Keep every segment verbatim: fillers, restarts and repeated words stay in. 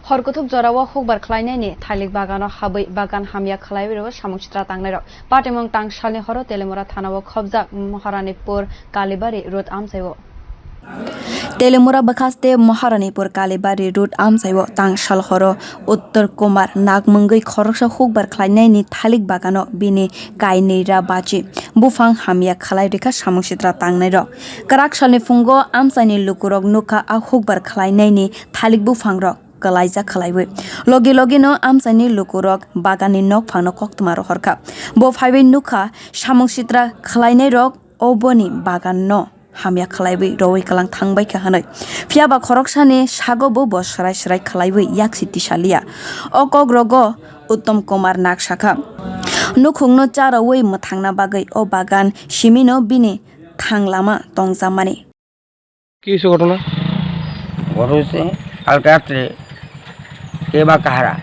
Hor kuthuk jorao hukbar khlainaini thailik bagano habwi bagan hamya khlaiwi rwo samung sitra tangnairok. Patimung tangsalni horo Telimura thanao khobjak Maharanipur Kalibari road amchaio. Telimura bwkhaste Maharanipur Kalibari road amchaio tangsal horo Uttor Kumar Nag mungwi khoroksa hukbar khlainaini thailik bagano bini kainwi ra bachi buphang hamya khlai rikha samung sitra tangnairok. Kwrak salni phungo amchaini lukurok nukha a hukbar khlainaini thailik buphangrok kwlaijak khlaiwi. Logi logino amchaini lukurok baganni nokphangno koktwma rohorkha. Bo phaiwi nukha samung sitra khlainairok oboni baganno hamya khlaiwi rowi kwlang thangbaikha hwnwi. Phiyaba khoroksani sago bo bo swrai swrai khlaiwi yaksi tisaliya. O kokrogo Uttom Kumar Nag sakha, nukhungno charowi mwthangna bagwi o bagan simino bini thang lama tongjakmani. কি হয়েছে ঘটনা? ঘটনা হচ্ছে কালকে রাত্রে কে বা কাহারা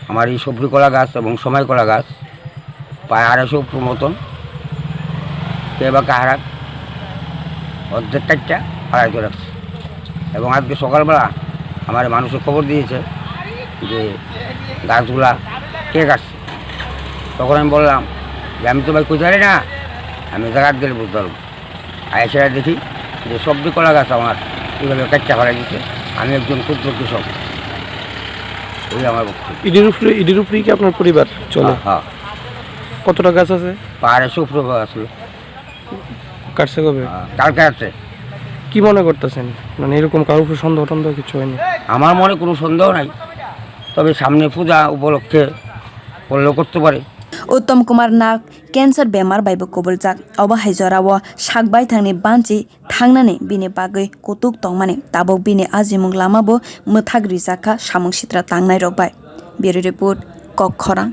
আমার এই সবরি কলা গাছ এবং সময় কলা গাছ প্রায় আড়াইশো ফুট মতন কে বা কাহারা অর্ধেক কাটটা ফালাই দিয়ে রাখছে। এবং আজকে সকালবেলা আমার মানুষে খবর দিয়েছে যে গাছগুলা কে কাটছে। তখন আমি বললাম যে, "আমি তো ভাই কই জানি না, আমি জায়গাত গেলে বুঝতে পারবো।" আর এছাড়া দেখি যে সবজি কলা গাছ আমার এইভাবে কাটতে ফালাই দিচ্ছে। আমি একজন ক্ষুদ্র কৃষক, এই আমার বক্তব্য। ইটের উপরে, ইটের উপরেই কি আপনার পরিবার চলে? হ্যাঁ, হ্যাঁ। কতটা গাছ আছে? পাহাড়ে সুপ্রভা আসলো। কাটছে কবে? হ্যাঁ, কালকে রাত্রে। কি মনে করতেছেন, মানে এরকম কারোর উপরে সন্দেহ টন্দেহ কিছু হয়নি? আমার মনে কোনো সন্দেহ নাই, তবে সামনে পূজা উপলক্ষে করলেও করতে পারে। Uttom Kumar Nag cancer bemar bai bo kubuljak. Obo hai jorao sak baithangni banchi thangnani bini bagwi kutuk tongmani. Tabuk bini ajimung lama bo mwthak rijak kha samung sitra tangnai rok bai. Bureau Report, Kokkhorang.